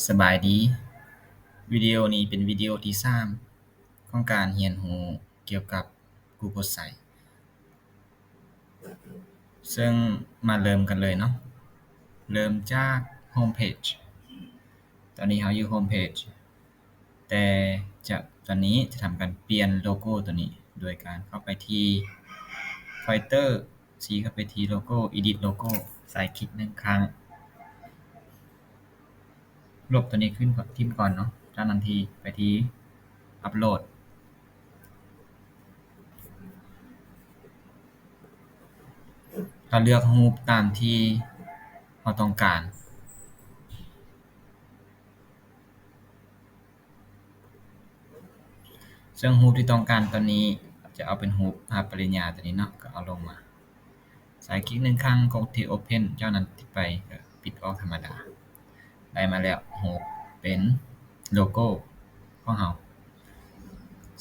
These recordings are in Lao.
ສະບາຍດີ, ວິດີໂອນີ້ເປັນວິດີໂອທີສາມຂອງການຮຽນຮູ້ກ່ຽວກັບ Google Sites. ເຊິ່ງມາເລີ່ມກັນເລີຍເນາະ, ເລີ່ມຈາກ Home Page. ຕອນນີ້ເຮົາຢູ່ Home Page. ແຕ່ຈະ ຕອນນີ້ຈະທຳການປ່ຽນໂລໂກ້ຕົວນີ້ ໂດຍການເຂົ້າໄປທີ່ Filter ຊີ້ເຂົ້າໄປທີ່ໂລໂກ້ Edit Logo ໃສ່ຄລິກໜຶ່ງຄັ້ງ ລົບຕົວນີ້ຂຶ້ນ ຖິ້ມກ່ອນເນາະ, ຈາກນັ້ນທີ່ໄປທີ່ Upload ແລ້ວເລືອກຮູບຕາມທີ່ເຮົາຕ້ອງການ. ເຊິ່ງຮູບທີ່ຕ້ອງການຕອນນີ້ຈະເອົາເປັນຮູບຮັບປະລິນຍາຕົວນີ້ເນາະ, ກໍເອົາລົງມາ ໃສ່ຄລິກໜຶ່ງຄັ້ງ ກົດທີ່ Open ຈາກນັ້ນທີ່ໄປກໍປິດອອກທຳມະດາ. ໄດ້ມາແລ້ວຮູບເປັນໂລໂກ້ຂອງເຮົາ.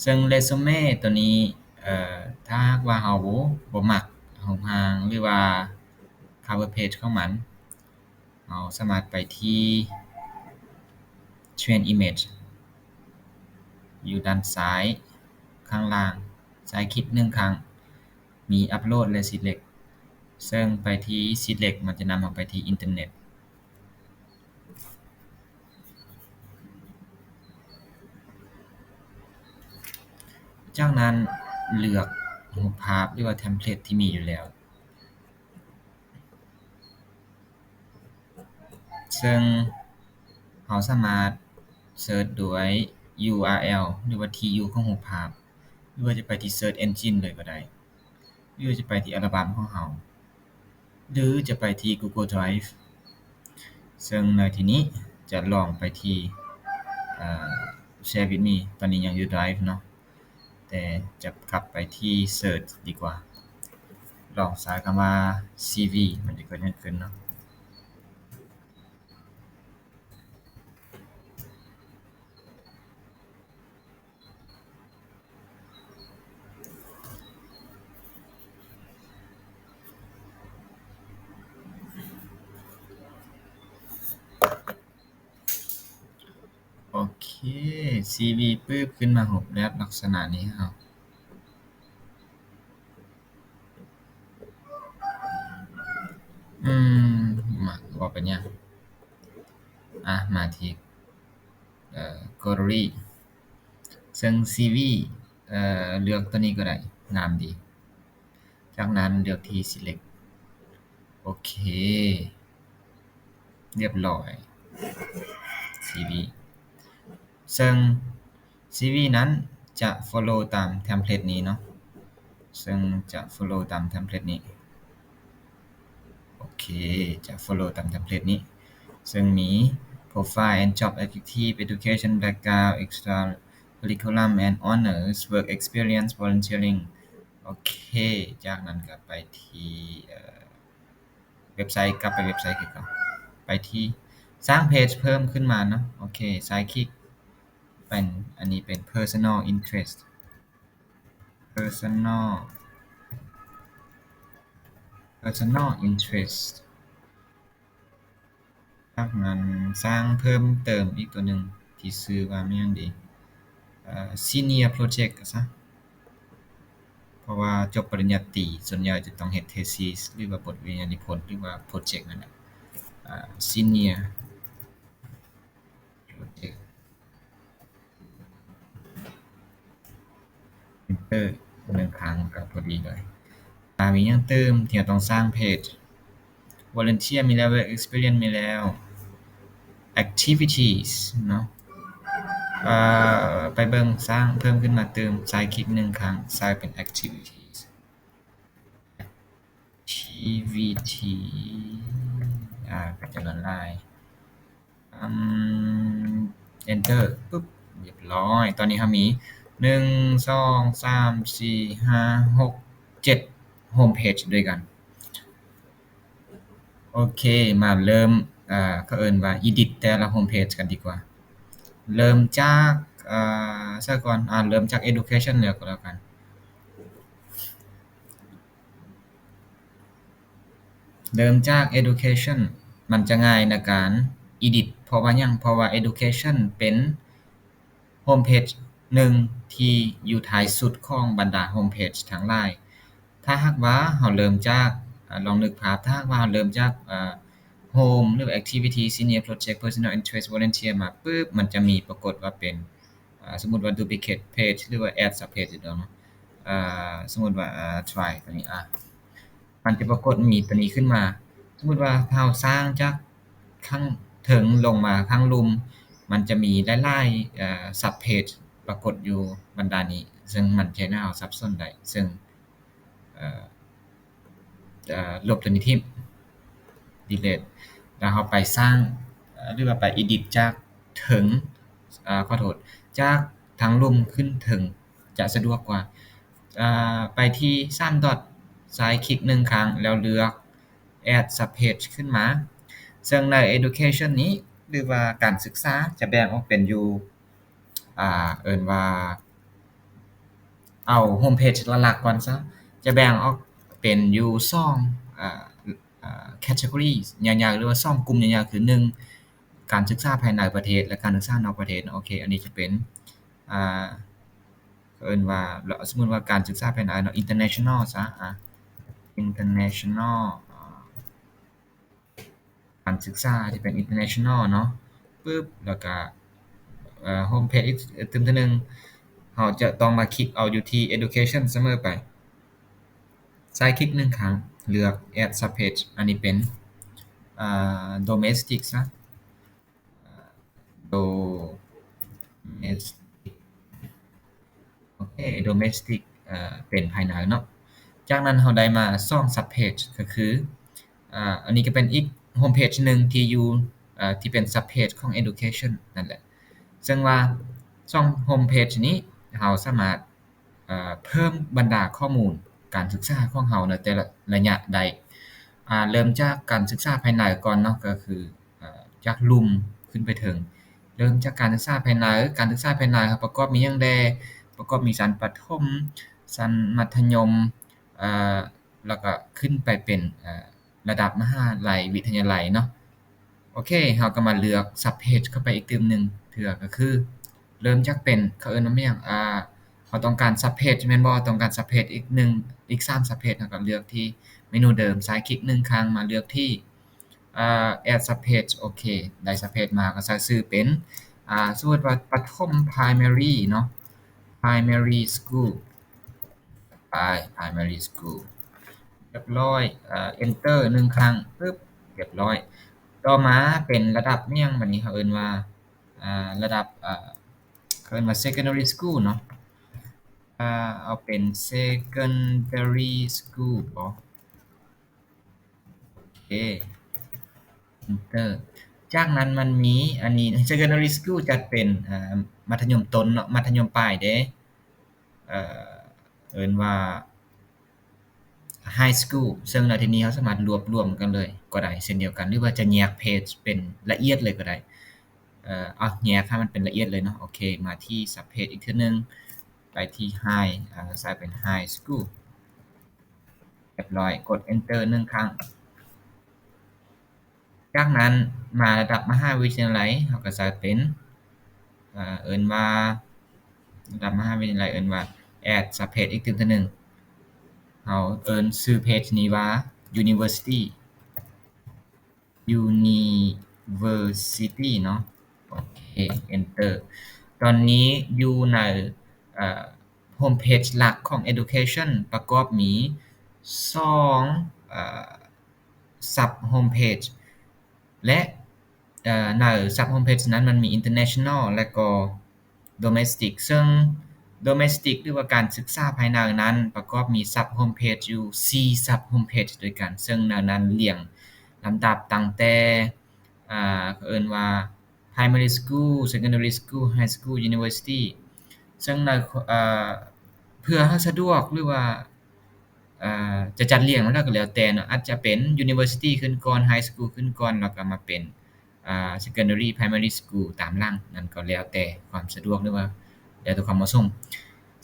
ເຊິ່ງ Resume ຕົວນີ້ ເອີ ຖ້າຫາກວ່າເຮົາບໍ່ ບໍ່ມັກຮູບຮ່າງ ຫຼືວ່າ Cover Page ຂອງມັນ, ເຮົາສາມາດໄປທີ່ Change Image ຢູ່ດ້ານຊ້າຍຂ້າງລ່າງ, ໃສ່ຄລິກໜຶ່ງຄັ້ງ ມີ Upload ແລະ Select, ເຊິ່ງໄປທີ່ Select ມັນຈະນຳເຮົາໄປທີ່ Internet. ຈາກນັ້ນເລືອກຮູບພາບ ຫຼືວ່າ Template ທີ່ມີຢູ່ແລ້ວ. ເຊິ່ງເຮົາສາມາດເສີດດ້ວຍ URL ຫຼືວ່າທີ່ຢູ່ຂອງຮູບພາບ ຫຼືວ່າຈະໄປທີ່ Search Engine ເລີຍກໍໄດ້ ຫຼືວ່າຈະໄປທີ່ອັລບັມຂອງເຮົາ ຫຼືຈະໄປທີ່ Google Drive. ເຊິ່ງໃນທີ່ນີ້ຈະລອງໄປທີ່ ເອີ Share with me ຕອນນີ້ຍັງຢູ່ Drive ເນາະ. ແຕ່ຈະກັບໄປທີ່ Search ດີກວ່າ. ລອງໃສ່ຄຳວ່າ CV ມັນຈະເກີດຫຍັງຂຶ້ນເນາະ. ໂອເຄ ຊີວີປຶບ ຂຶ້ນມາຮູບແບບລັກສະນະນີ້ເຮົາ ອືມ ມາ ບໍ່ເປັນຫຍັງ. ອ່ະ ມາທີ່ ເອີ Gallery ເຊິ່ງ ຊີວີ ເອີ ເລືອກຕົວນີ້ກໍໄດ້ ງາມດີ. ຈາກນັ້ນເລືອກທີ່ Select ໂອເຄ ລຽບຮ້ອຍ ຊີວີ ເຊິ່ງ ຊີວີ ນັ້ນຈະ follow ຕາມ template ນີ້ເນາະ ເຊິ່ງຈະ follow ຕາມ template ນີ້ ໂອເຄ ຈະ follow ຕາມ template ນີ້ ເຊິ່ງມີ profile and job, active education, background, extra curriculum and honors, work experience, volunteering. ໂອເຄ ຈາກນັ້ນກໍໄປທີ່ ເອີ ເວັບໄຊ ກັບໄປເວັບໄຊຄືເກົ່າ ໄປທີ່ສ້າງເພຈເພີ່ມຂຶ້ນມາເນາະ. ໂອເຄ ໃສ່ຄລິກ ເປັນ ອັນນີ້ເປັນ personal interest, personal personal interest. ຈາກນັ້ນສ້າງເພີ່ມເຕີມອີກຕົວໜຶ່ງ ທີ່ຊື່ວ່າແມ່ນຫຍັງດີ ເອີ senior project ຊະ ເພາະວ່າຈົບປະລິນຍາຕີ ສ່ວນໃຫຍ່ຈະຕ້ອງເຮັດ thesis ຫຼືວ່າບົດວິທະຍານິພົນ ຫຼືວ່າ project ນັ້ນແຫຼະ ເອີ senior project. Enter ໜຶ່ງຄັ້ງກໍພໍດີເລີຍ. ອາ ມີຫຍັງຕື່ມທີ່ເຮົາຕ້ອງສ້າງເພຈ? Volunteer ມີແລ້ວ, Work Experience ມີແລ້ວ, Activities ເນາະ ເອີ ໄປເບິ່ງສ້າງເພີ່ມຂຶ້ນມາຕື່ມ, ໃສ່ຄລິກໜຶ່ງຄັ້ງ, ໃສ່ເປັນ Activities. ແອັກທິວິທີ ອາ ກໍຈະລະລາຍ ອືມ Enter ປຶບ ລຽບຮ້ອຍ. ຕອນນີ້ເຮົາມີ ໜຶ່ງ ສອງ ສາມ ສີ່ ຫ້າ ຫົກ ເຈັດ Home Page ດ້ວຍກັນ. ໂອເຄ ມາເລີ່ມ ເອີ ເຂົາເອີ້ນວ່າ Edit ແຕ່ລະ Home Page ກັນດີກວ່າ. ເລີ່ມຈາກ ເອີ ໃສກ່ອນ? ອາ ເລີ່ມຈາກ Education ເລີຍກໍແລ້ວກັນ. ເລີ່ມຈາກ Education ມັນຈະງ່າຍໃນການ edit ເພາະວ່າຫຍັງ? ເພາະວ່າ education ເປັນ home page ໜຶ່ງທີ່ຢູ່ທ້າຍສຸດຂອງບັນດາ home page ທັງຫຼາຍ. ຖ້າຫາກວ່າເຮົາເລີ່ມຈາກ ອາ ລອງນຶກພາບ ຖ້າຫາກວ່າເຮົາເລີ່ມຈາກ ອາ home ຫຼື activity senior project personal interest volunteer ມາປຶບ ມັນຈະມີປາກົດວ່າເປັນ ອາ ສົມມຸດວ່າ duplicate page ຫຼືວ່າ add sub page ເນາະ ອາ ສົມມຸດວ່າ ອາ try ຕົວນີ້ ອາ ມັນຈະປາກົດມີຕົວນີ້ຂຶ້ນມາ. ສົມມຸດວ່າເຮົາສ້າງຈາກຂ້າງເທິງລົງມາຂ້າງລຸ່ມ ມັນຈະມີຫຼາຍໆ ເອີ sub page ປາກົດຢູ່ບັນດານີ້ ເຊິ່ງມັນຈະເຮັດໃຫ້ເຮົາສັບສົນໄດ້ ເຊິ່ງ ເອີ ເອີ ລົບຕົວນີ້ຖິ້ມ delete ແລ້ວເຮົາໄປສ້າງ ເອີ ຫຼືວ່າໄປ edit ຈາກເທິງ ເອີ ຂໍໂທດ ຈາກທາງລຸ່ມຂຶ້ນເທິງ ຈະສະດວກກວ່າ. ອາ ໄປທີ່ສາມດອດ ຊ້າຍຄລິກໜຶ່ງຄັ້ງ ແລ້ວເລືອກ add sub page ຂຶ້ນມາ. ເຊິ່ງໃນ education ນີ້ ຫຼືວ່າການສຶກສາ ຈະແບ່ງອອກເປັນຢູ່ ອາ ເອີ້ນວ່າ ເອົາ home page ຫຼັກໆກ່ອນຊະ ຈະແບ່ງອອກເປັນຢູ່ສອງ ອາ ອາ category ໃຫຍ່ໆ ຫຼືວ່າສອງກຸ່ມໃຫຍ່ໆ ຄື ໜຶ່ງ ການສຶກສາພາຍໃນປະເທດ ແລະ ການສຶກສານອກປະເທດ. ໂອເຄ ອັນນີ້ຈະເປັນ ອາ ເອີ້ນວ່າ ສົມມຸດວ່າການສຶກສາພາຍໃນເນາະ international ຊະ ອາ international ອາ ການສຶກສາທີ່ເປັນ international ເນາະ ປຶບ ແລ້ວກະ ເອີ home page ອີກຕື່ມເທື່ອໜຶ່ງ ເຮົາຈະຕ້ອງມາຄລິກເອົາຢູ່ທີ່ education ສະເໝີໄປ. ຊ້າຍຄລິກໜຶ່ງຄັ້ງ ເລືອກ add sub page ອັນນີ້ເປັນ ອາ domestic ຊະ domestic ໂອເຄ domestic ເປັນພາຍໃນເນາະ. ຈາກນັ້ນເຮົາໄດ້ມາສອງ sub page ກໍຄື ອາ ອັນນີ້ກໍເປັນອີກ home page ໜຶ່ງທີ່ຢູ່ ອາ ທີ່ເປັນ sub page ຂອງ education ນັ້ນແຫຼະ. ເຊິ່ງວ່າສອງ home page ນີ້ເຮົາສາມາດ ເອີ ເພີ່ມບັນດາຂໍ້ມູນການສຶກສາຂອງເຮົາໃນແຕ່ລະໄລຍະໄດ້. ອາ ເລີ່ມຈາກການສຶກສາພາຍໃນກ່ອນເນາະ ກໍຄື ອາ ຈາກລຸ່ມຂຶ້ນໄປເທິງ. ເລີ່ມຈາກການສຶກສາພາຍໃນ, ການສຶກສາພາຍໃນເຮົາປະກອບມີຫຍັງແດ່? ປະກອບມີຊັ້ນປະຖົມ, ຊັ້ນມັດທະຍົມ, ເອີ ແລ້ວກໍຂຶ້ນໄປເປັນ ເອີ ລະດັບມະຫາໄລວິທະຍາໄລເນາະ. ໂອເຄ ເຮົາກໍມາເລືອກ sub page ເຂົ້າໄປອີກຕື່ມໜຶ່ງເທື່ອ ກໍຄືເລີ່ມຈາກເປັນ ເຂົາເອີ້ນວ່າແມ່ນຫຍັງ ອາ ເຮົາຕ້ອງການ sub page ແມ່ນບໍ່? ຕ້ອງການ sub page ອີກໜຶ່ງ ອີກສາມ sub page ເຮົາກໍເລືອກທີ່ເມນູເດີມ ຊ້າຍຄລິກໜຶ່ງຄັ້ງ ມາເລືອກທີ່ ອາ add sub page ໂອເຄ ໄດ້ sub page ມາ ເຮົາກໍໃສ່ຊື່ເປັນ ອາ ສົມມຸດວ່າປະຖົມ primary ເນາະ primary school ໄປ primary school ຮຽບຮ້ອຍ ເອີ enter ໜຶ່ງຄັ້ງ ປຶບ ຮຽບຮ້ອຍ. ຕໍ່ມາເປັນລະດັບຫຍັງ? ບັດນີ້ເຮົາເອີ້ນວ່າ ອາ ລະດັບ ເອີ ເຂົາເອີ້ນວ່າ secondary school ເນາະ ອາ ເອົາເປັນ secondary school ບໍ? ໂອເຄ enter. ຈາກນັ້ນມັນມີອັນນີ້ secondary school ຈັດເປັນ ອາ ມັດທະຍົມຕົ້ນເນາະ ມັດທະຍົມປາຍເດ້ ເອີ ເອີ້ນວ່າ high school ເຊິ່ງໃນທີ່ນີ້ເຮົາສາມາດລວບລວມກັນເລີຍກໍໄດ້ເຊັ່ນດຽວກັນ ຫຼືວ່າຈະແຍກ page ເປັນລະອຽດເລີຍກໍໄດ້. ເອີ ເອົາ ແຍກໃຫ້ມັນເປັນລະອຽດເລີຍເນາະ. ໂອເຄ ມາທີ່ sub page ອີກເທື່ອໜຶ່ງ ໄປທີ່ high ອາ ໃສ່ເປັນ high school ຮຽບຮ້ອຍ ກົດ enter ໜຶ່ງຄັ້ງ. ຈາກນັ້ນມາລະດັບມະຫາວິທະຍາໄລ ເຮົາກໍໃສ່ເປັນ ເອີ ເອີ້ນວ່າ ລະດັບມະຫາວິທະຍາໄລ ເອີ້ນວ່າ add sub page ອີກຕື່ມເທື່ອໜຶ່ງ. ເຮົາເອີ້ນຊື່ page ນີ້ວ່າ university university ເນາະ. ໂອເຄ enter. ຕອນນີ້ຢູ່ໃນ ເອີ home page ຫຼັກຂອງ education ປະກອບມີສອງ ເອີ sub home page ແລະ ເອີ ໃນ sub home page ນັ້ນມັນມີ international ແລະກໍ domestic ເຊິ່ງ domestic ຫຼືວ່າການສຶກສາພາຍໃນນັ້ນ ປະກອບມີ sub home page ຢູ່ສີ່ sub home page ດ້ວຍກັນ ເຊິ່ງໃນນັ້ນລຽງລຳດັບຕັ້ງແຕ່ ອາ ເຂົາເອີ້ນວ່າ primary school, secondary school, high school, university ເຊິ່ງໃນ ເອີ ເພື່ອໃຫ້ສະດວກ ຫຼືວ່າ ເອີ ຈະຈັດລຽງແລ້ວກໍແລ້ວແຕ່ເນາະ ອາດຈະເປັນ university ຂຶ້ນກ່ອນ, high school ຂຶ້ນກ່ອນ ແລ້ວກໍມາເປັນ ອາ secondary, primary school ຕາມຫຼັງ ນັ້ນກໍແລ້ວແຕ່ຄວາມສະດວກ ຫຼືວ່າແລ້ວແຕ່ຄວາມເໝາະສົມ.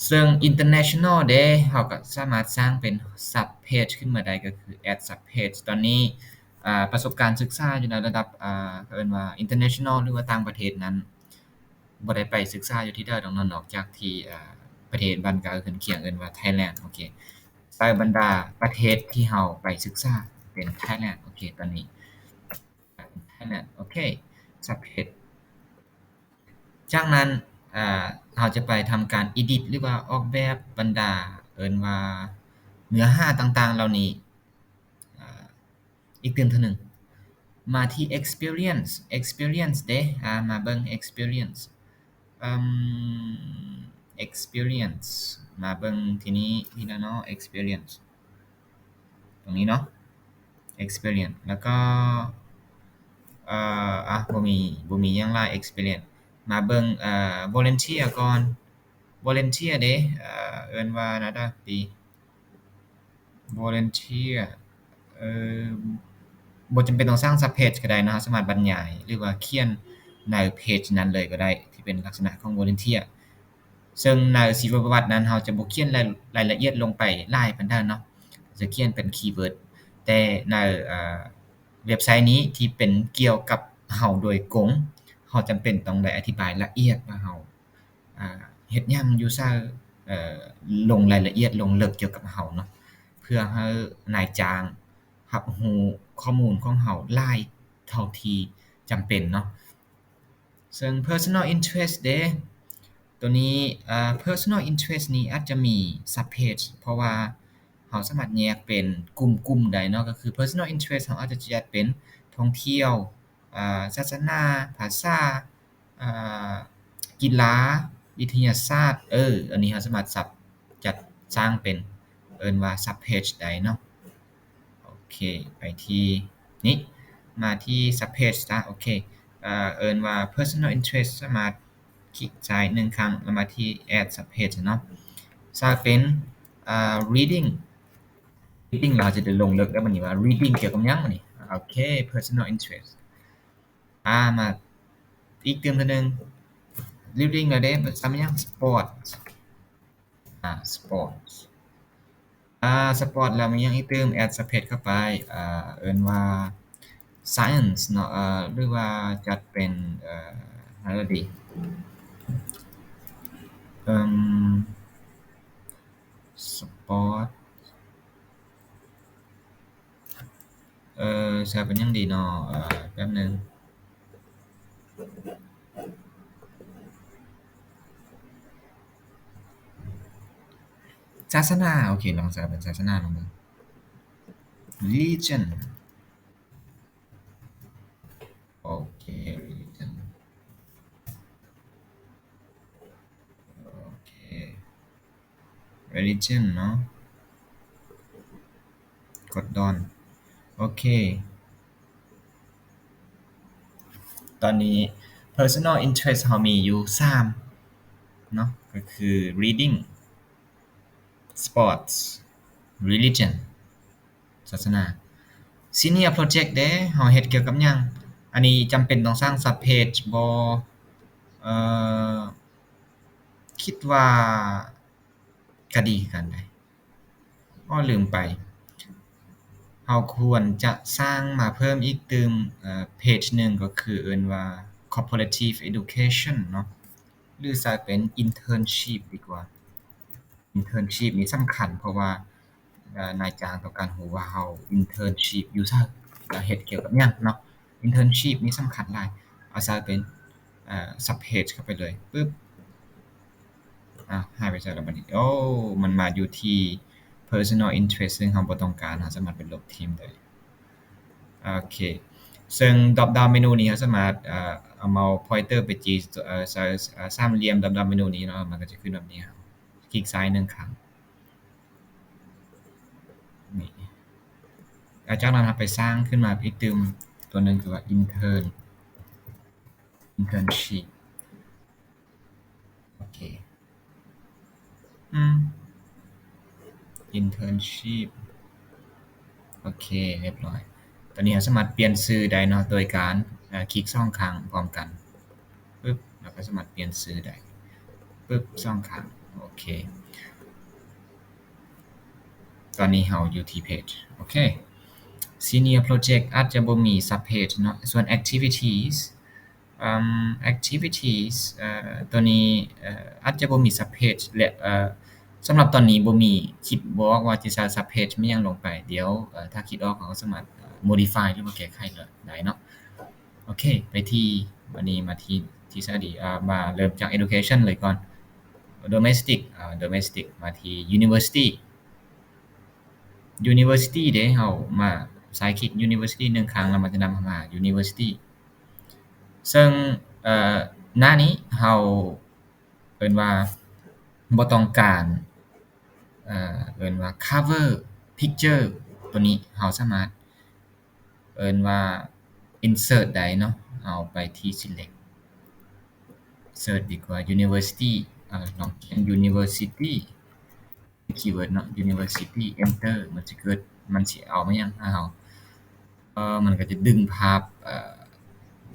ເຊິ່ງ international ເດ້ ເຮົາກໍສາມາດສ້າງເປັນ sub page ຂຶ້ນມາໄດ້ ກໍຄື add sub page. ຕອນນີ້ ອ່າ ປະສົບການສຶກສາຢູ່ໃນລະດັບ ອ່າ ເຂົາເອີ້ນວ່າ international ຫຼືວ່າຕ່າງປະເທດນັ້ນ ບໍ່ໄດ້ໄປສຶກສາຢູ່ທີ່ໃດດອກເນາະ ນອກຈາກທີ່ ອ່າ ປະເທດບ້ານເກີດເຮືອນຄຽງ ເອີ້ນວ່າ Thailand ໂອເຄ ໃສ່ບັນດາປະເທດທີ່ເຮົາໄປສຶກສາເປັນ Thailand ໂອເຄ ຕອນນີ້ Thailand ໂອເຄ Subpage ຈາກນັ້ນ ອ່າ ເຮົາຈະໄປທຳການ edit ຫຼືວ່າອອກແບບບັນດາ ເອີ້ນວ່າເນື້ອຫາຕ່າງໆເຫຼົ່ານີ້ ອ່າ ອີກຕື່ມເທື່ອໜຶ່ງ ມາທີ່ experience experience ເດ້ ອ່າ ມາເບິ່ງ experience ເອີ່ມ experience ມາເບິ່ງທີ່ນີ້ ທີ່ນັ້ນເນາະ experience ຕົງນີ້ເນາະ experience ແລ້ວກໍ ເອີ່ ອ່ະ ບໍ່ມີ ບໍ່ມີຫຍັງຫຼາຍ experience ມາເບິ່ງ ເອີ່ volunteer ກ່ອນ volunteer ເດ້ ເອີ່ ເອີ້ນວ່າ ນາດາ volunteer ເອີ ບໍ່ຈຳເປັນຕ້ອງສ້າງ subpage ກໍໄດ້ເນາະ ເຮົາສາມາດບັນຍາຍ ຫຼືວ່າຂຽນໃນ page ນັ້ນເລີຍກໍໄດ້ ທີ່ເປັນລັກສະນະຂອງ volunteer ເຊິ່ງໃນຊີວະປະຫວັດນັ້ນ ເຮົາຈະບໍ່ຂຽນລາຍ ລາຍລະອຽດລົງໄປຫຼາຍປານໃດເນາະ ຈະຂຽນເປັນ keyword ແຕ່ໃນ ເອີ ເວັບໄຊນີ້ທີ່ເປັນກ່ຽວກັບເຮົາໂດຍກົງ ເຮົາຈຳເປັນຕ້ອງໄດ້ອະທິບາຍລະອຽດວ່າເຮົາ ອ່າ ເຮັດຫຍັງຢູ່ໃສ ເອີ ລົງລາຍລະອຽດລົງເລິກກ່ຽວກັບເຮົາເນາະ ເພື່ອໃຫ້ນາຍຈ້າງຮັບຮູ້ຂໍ້ມູນຂອງເຮົາຫຼາຍເທົ່າທີ່ຈຳເປັນເນາະ ເຊິ່ງ personal interest ເດ້ ໂຕນີ້ ເອີ personal interest ນີ້ອາດຈະມີ subpage ເພາະວ່າເຮົາສາມາດແຍກເປັນກຸ່ມໆໄດ້ເນາະ ກໍຄື personal interest ເຮົາອາດຈະຈັດເປັນທ່ອງທ່ຽວ ອ່າ ສາສະໜາ ພາສາ ອ່າ ກິລາ ວິທະຍາສາດ ເອີ ອັນນີ້ເຮົາສາມາດສັບ ຈັດສ້າງເປັນ ເອີ້ນວ່າ subpage ໄດ້ເນາະ ໂອເຄ ໄປທີ່ນີ້ ມາທີ່ subpage ຊະ ໂອເຄ ເອີ້ນວ່າ personal interest ສາມາດຄລິກຊ້າຍໜຶ່ງຄັ້ງ ແລ້ວມາທີ່ add subpage ເນາະ ໃສ່ເປັນ reading reading ເຮົາຈະໄດ້ລົງເລິກແລ້ວບັດນີ້ວ່າ reading ກ່ຽວກັບຫຍັງບັດນີ້ ໂອເຄ personal interest ອ່າ ມາອີກຕື່ມເທື່ອໜຶ່ງ reading ແລ້ວເດ້ ໃສ່ຫຍັງ sport ອ່າ sport ອ່າ sport ແລ້ວມີຫຍັງອີກຕື່ມ add subpage ເຂົ້າໄປ ອ່າ ເອີ້ນວ່າ science ເນາະ ເອີ ຫຼືວ່າຈັດເປັນ ເອີ ແນວໃດດີ ເອີ່ມ sport ເອີ ໃສ່ເປັນຫຍັງດີເນາະ ເອີ ແປັບໜຶ່ງ ສາສະໜາ ໂອເຄ ລອງໃສ່ເປັນສາສະໜາລອງເບິ່ງ religion ໂອເຄ religion ໂອເຄ religion ເນາະ ກົດ done ໂອເຄ ຕອນນີ້ personal interest ເຮົາມີຢູ່ສາມເນາະ ກໍຄື reading sports religion ສາສະໜາ senior project ເດ້ ເຮົາເຮັດກ່ຽວກັບຫຍັງ ອັນນີ້ຈຳເປັນຕ້ອງສ້າງ subpage ບໍ່ ເອີ ຄິດວ່າກະດີຄືກັນໄດ໋ ອ້ອ ລືມໄປ ເຮົາຄວນຈະສ້າງມາເພີ່ມອີກຕື່ມ ເອີ page ໜຶ່ງ ກໍຄືເອີ້ນວ່າ cooperative education ເນາະ ຫຼືໃສ່ເປັນ internship ດີກວ່າ internship ນີ້ສຳຄັນ ເພາະວ່າ ນາຍຈ້າງຕ້ອງການຮູ້ວ່າເຮົາ internship ຢູ່ໃສ ແລ້ວເຮັດກ່ຽວກັບຫຍັງເນາະ internship ນີ້ສຳຄັນຫຼາຍ ເອົາໃສ່ເປັນ subpage ເຂົ້າໄປເລີຍ ປຶບ ອ້າວ ຫາຍໄປໃສລະບັດນີ້ ໂອ້ ມັນມາຢູ່ທີ່ personal interest ເຊິ່ງເຮົາບໍ່ຕ້ອງການ ເຮົາສາມາດໄປລົບຖິ້ມໄດ້ ໂອເຄ ເຊິ່ງ drop down menu ນີ້ເຮົາສາມາດ ເອົາ mouse pointer ໄປຈີ້ ເອີ ໃສ່ ເອີ ສາມຫຼ່ຽມ drop down menu ນີ້ເນາະ ມັນກໍຈະຂຶ້ນແບບນີ້ ຄລິກຊ້າຍໜຶ່ງຄັ້ງ ນີ້ ແລ້ວຈາກນັ້ນເຮົາໄປສ້າງຂຶ້ນມາອີກຕື່ມຕົວໜຶ່ງ ຄືວ່າ intern internship ໂອເຄ ອືມ internship ໂອເຄ ຮຽບຮ້ອຍ ຕອນນີ້ເຮົາສາມາດປ່ຽນຊື່ໄດ້ເນາະ ໂດຍການ ເອີ ຄລິກສອງຄັ້ງພ້ອມກັນ ປຶບ ເຮົາກໍສາມາດປ່ຽນຊື່ໄດ້ ປຶບ ສອງຄັ້ງ ໂອເຄ ຕອນນີ້ເຮົາຢູ່ທີ່ page ໂອເຄ Senior Project ອາດຈະບໍ່ມີ Subpage ເນາະ. ສ່ວນ Activities ເອີ່ມ Activities ເອີ່ ຕົວນີ້ ເອີ່ ອາດຈະບໍ່ມີ Subpage ແລະ ເອີ່ ສຳລັບຕອນນີ້ບໍ່ມີ ຄິດບໍ່ອອກວ່າຈະໃສ່ Subpage ແມ່ນຫຍັງລົງໄປ. ດຽວ ເອີ່ ຖ້າຄິດອອກ ເຮົາກໍສາມາດ Modify ຫຼືວ່າແກ້ໄຂໄດ້ເນາະ. ໂອເຄ ໄປທີ່ ບັດນີ້ມາທີ່ ທີ່ສະດີ ອາ ມາເລີ່ມຈາກ Education ເລີຍກ່ອນ. Domestic ອາ Domestic ມາທີ່ University. University ເດ້ ເຮົາມາສາຍຄລິກ University ໜຶ່ງຄັ້ງ ແລ້ວມັນຈະນຳເຮົາມາ University ເຊິ່ງ ເອີ່ ໜ້ານີ້ເຮົາເອີ້ນວ່າບໍ່ຕ້ອງການ ເອີ່ ເອີ້ນວ່າ Cover Picture ຕົວນີ້ເຮົາສາມາດ ເອີ້ນວ່າ Insert ໄດ້ເນາະ. ເຮົາໄປທີ່ Select Search ດີກວ່າ University ເອີ່ ລອງຂຽນ University ຄີເວີດເນາະ University Enter ມັນຊິເກີດ ມັນຊິເອົາມາຫຍັງໃຫ້ເຮົາ? ເອີ່ ມັນກໍຈະດຶງພາບ ເອີ່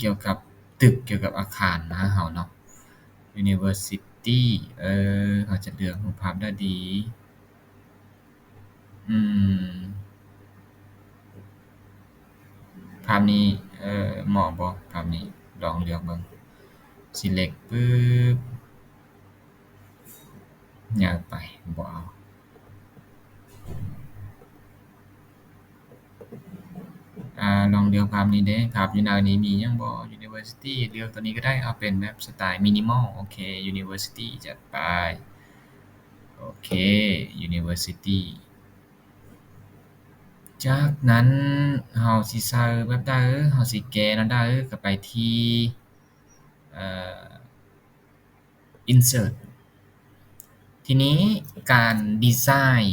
ກ່ຽວກັບຕຶກ ກ່ຽວກັບອາຄານມາໃຫ້ເຮົາເນາະ. University ເອີ່ ເຮົາຈະເລືອກຮູບພາບໃດດີ? ອືມ ພາບນີ້ ເອີ່ ເໝາະບໍ່? ພາບນີ້ ລອງເລືອກເບິ່ງ Select ປຶບ ຍ້າຍໄປ ບໍ່ເອົາ. ອາ ລອງເລືອກພາບນີ້ເດ້ ພາບຢູ່ໜ້ານີ້ມີຫຍັງບໍ່? University ເລືອກຕົວນີ້ກໍໄດ້ ເອົາເປັນແບບສະໄຕລ໌ minimal ໂອເຄ University ຈັດໄປ. ໂອເຄ University ຈາກນັ້ນເຮົາຊິໃສ່ແບບໃດ? ເຮົາຊິແກ້ແນວໃດ? ກໍໄປທີ່ ເອີ່ Insert ທີນີ້ການດີໄຊນ໌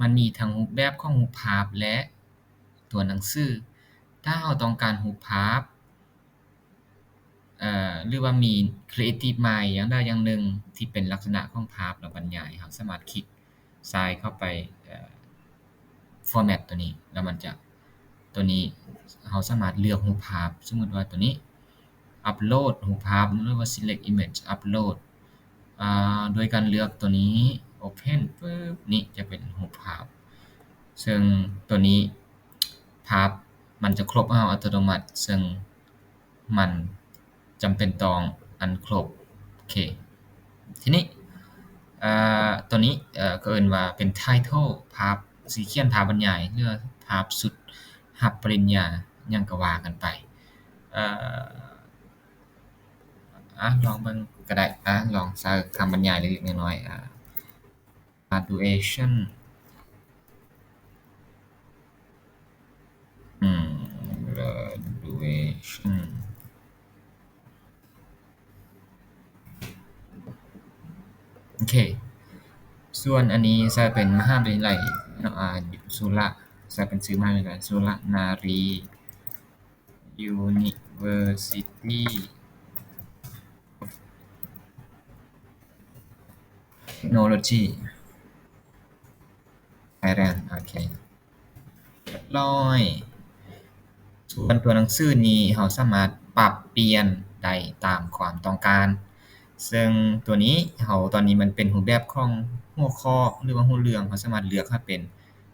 ມັນມີທັງຮູບແບບຂອງຮູບພາບ ແລະ ຕົວໜັງສື. ຖ້າເຮົາຕ້ອງການຮູບພາບ ເອີ່ ຫຼືວ່າມີ Creative Mind ຢ່າງໃດຢ່າງໜຶ່ງທີ່ເປັນລັກສະນະຂອງພາບ ແລ້ວບັນຍາຍ ເຮົາສາມາດຄລິກຊ້າຍເຂົ້າໄປ ເອີ່ Format ຕົວນີ້ ແລ້ວມັນຈະ ຕົວນີ້ເຮົາສາມາດເລືອກຮູບພາບ ສົມມຸດວ່າຕົວນີ້ Upload ຮູບພາບ ຫຼືວ່າ Select Image Upload ອາ ໂດຍການເລືອກຕົວນີ້ Open ປຶບ ນີ້ຈະເປັນຮູບພາບ ເຊິ່ງຕົວນີ້ພາບມັນຈະຄົບເອົາອັດຕະໂນມັດ ເຊິ່ງມັນຈຳເປັນຕ້ອງອັນຄົບ. ໂອເຄ ທີນີ້ ອາ ຕົວນີ້ ເອີ່ ກໍເອີ້ນວ່າເປັນ Title ພາບ ຊິຂຽນພາບບັນຍາຍ ຫຼືວ່າພາບຊຸດຮັບປະລິນຍາ ຫຍັງກໍວ່າກັນໄປ. ເອີ່ ອາ ລອງເບິ່ງກໍໄດ້ ອາ ລອງໃສ່ຄຳບັນຍາຍເລັກໆນ້ອຍໆ ອາ Graduation ອືມ Graduation ໂອເຄ ສ່ວນອັນນີ້ໃສ່ເປັນມະຫາວິທະຍາໄລເນາະ ອາ ສຸລະ ໃສ່ເປັນຊື່ມະຫາວິທະຍາໄລ ສຸລະນາຣີ University Technology Thailand ໂອເຄ ຮຽບຮ້ອຍ. ສ່ວນຕົວໜັງສືນີ້ເຮົາສາມາດປັບປ່ຽນໄດ້ຕາມຄວາມຕ້ອງການ ເຊິ່ງຕົວນີ້ເຮົາ ຕອນນີ້ມັນເປັນຮູບແບບຂອງຫົວຂໍ້ ຫຼືວ່າຫົວເລື່ອງ ເຮົາສາມາດເລືອກໃຫ້ເປັນ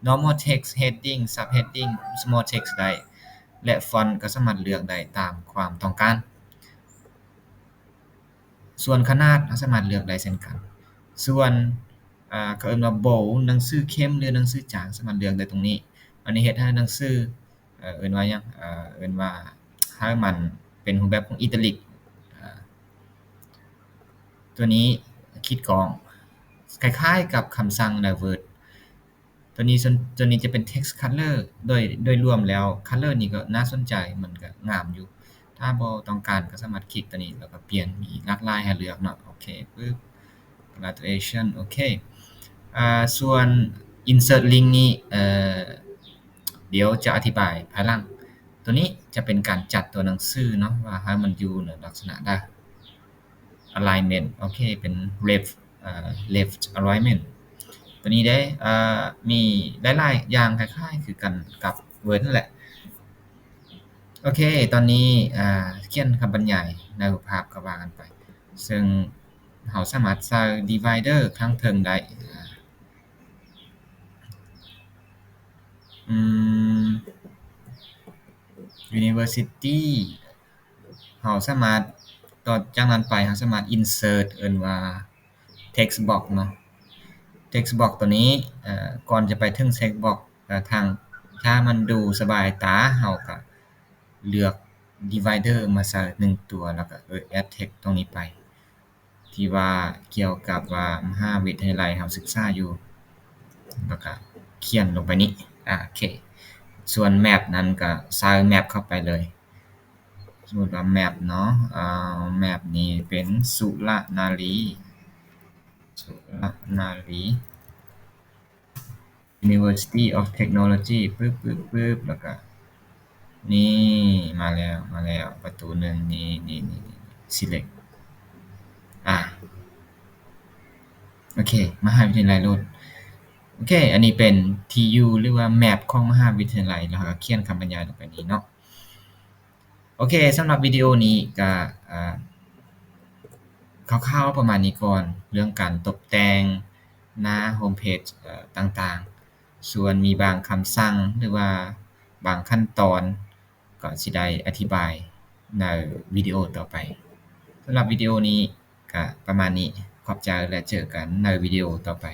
normal text, heading, subheading, small text ໄດ້ ແລະ font ກໍສາມາດເລືອກໄດ້ຕາມຄວາມຕ້ອງການ. ສ່ວນຂະໜາດເຮົາສາມາດເລືອກໄດ້ເຊັ່ນກັນ. ສ່ວນ ເຂົາເອີ້ນວ່າ bold ໜັງສືເຂັ້ມ ຫຼື ໜັງສືຈາງ ສາມາດເລືອກໄດ້ຕົງນີ້. ອັນນີ້ເຮັດໃຫ້ໜັງສື ເອີ້ນວ່າຫຍັງ ເອີ້ນວ່າໃຫ້ມັນເປັນຮູບແບບຂອງ italic. ຕົວນີ້ຂີດກ້ອງ ຄ້າຍໆກັບຄຳສັ່ງໃນ Word. ຕົວນີ້ ຕົວນີ້ຈະເປັນ text color ໂດຍ ໂດຍລວມແລ້ວ color ນີ້ກໍໜ້າສົນໃຈ ມັນກໍງາມຢູ່ ຖ້າບໍ່ຕ້ອງການກໍສາມາດຄລິກຕົວນີ້ ແລ້ວກໍປ່ຽນ ມີຫຼາກຫຼາຍໃຫ້ເລືອກເນາະ. ໂອເຄ ປຶບ graduation ໂອເຄ ອາ ສ່ວນ insert link ນີ້ ເອີ ດຽວຈະອະທິບາຍພາຍຫຼັງ. ຕົວນີ້ຈະເປັນການຈັດຕົວໜັງສືເນາະ ວ່າໃຫ້ມັນຢູ່ໃນລັກສະນະໃດ. alignment ໂອເຄ ເປັນ left ເອີ left alignment ຕົວນີ້ເດ້ ເອີ ມີຫຼາຍໆຢ່າງຄ້າຍໆຄືກັນກັບ Word ນັ້ນແຫຼະ. ໂອເຄ ຕອນນີ້ ເອີ ຂຽນຄຳບັນຍາຍໃນຮູບພາບກໍວ່າກັນໄປ ເຊິ່ງເຮົາສາມາດໃສ່ divider ຂ້າງເທິງໄດ້. ອືມ university ເຮົາສາມາດ ຕໍ່ຈາກນັ້ນໄປເຮົາສາມາດ insert ເອີ້ນວ່າ text box ເນາະ text box ຕົວນີ້ ເອີ ກ່ອນຈະໄປເຖິງ text box ເອີ ທາງ ຖ້າມັນດູສະບາຍຕາ ເຮົາກະເລືອກ divider ມາໃສ່ໜຶ່ງຕົວ ແລ້ວກະ add text ຕົງນີ້ໄປ ທີ່ວ່າກ່ຽວກັບວ່າມະຫາວິທະຍາໄລເຮົາສຶກສາຢູ່ ແລ້ວກະຂຽນລົງໄປນີ້ ອາ ໂອເຄ ສ່ວນ map ນັ້ນກະໃສ່ map ເຂົ້າໄປເລີຍ ສົມມຸດວ່າ map ເນາະ ເອີ map ນີ້ເປັນສຸລະນາລີ ສຸລະນາລີ University of Technology ປຶບໆໆ ແລ້ວກະ ນີ້ ມາແລ້ວ ມາແລ້ວ ປະຕູໜຶ່ງ ນີ້ ນີ້ ນີ້ select ອາ ໂອເຄ ມະຫາວິທະຍາໄລໂລດ ໂອເຄ ອັນນີ້ເປັນທີ່ຢູ່ ຫຼືວ່າ map ຂອງມະຫາວິທະຍາໄລ ແລ້ວເຮົາກະຂຽນຄຳບັນຍາຍລົງໄປນີ້ເນາະ. ໂອເຄ ສຳລັບວິດີໂອນີ້ກະ ເອີ ຄ່າວໆປະມານນີ້ກ່ອນ ເລື່ອງການຕົບແຕ່ງໜ້າ home page ເອີ ຕ່າງໆ ສ່ວນມີບາງຄຳສັ່ງ ຫຼືວ່າບາງຂັ້ນຕອນ ກໍຊິໄດ້ອະທິບາຍໃນວິດີໂອຕໍ່ໄປ. ສຳລັບວິດີໂອນີ້ກະປະມານນີ້. ຂອບໃຈ ແລະ ເຈີກັນໃນວິດີໂອຕໍ່ໄປ.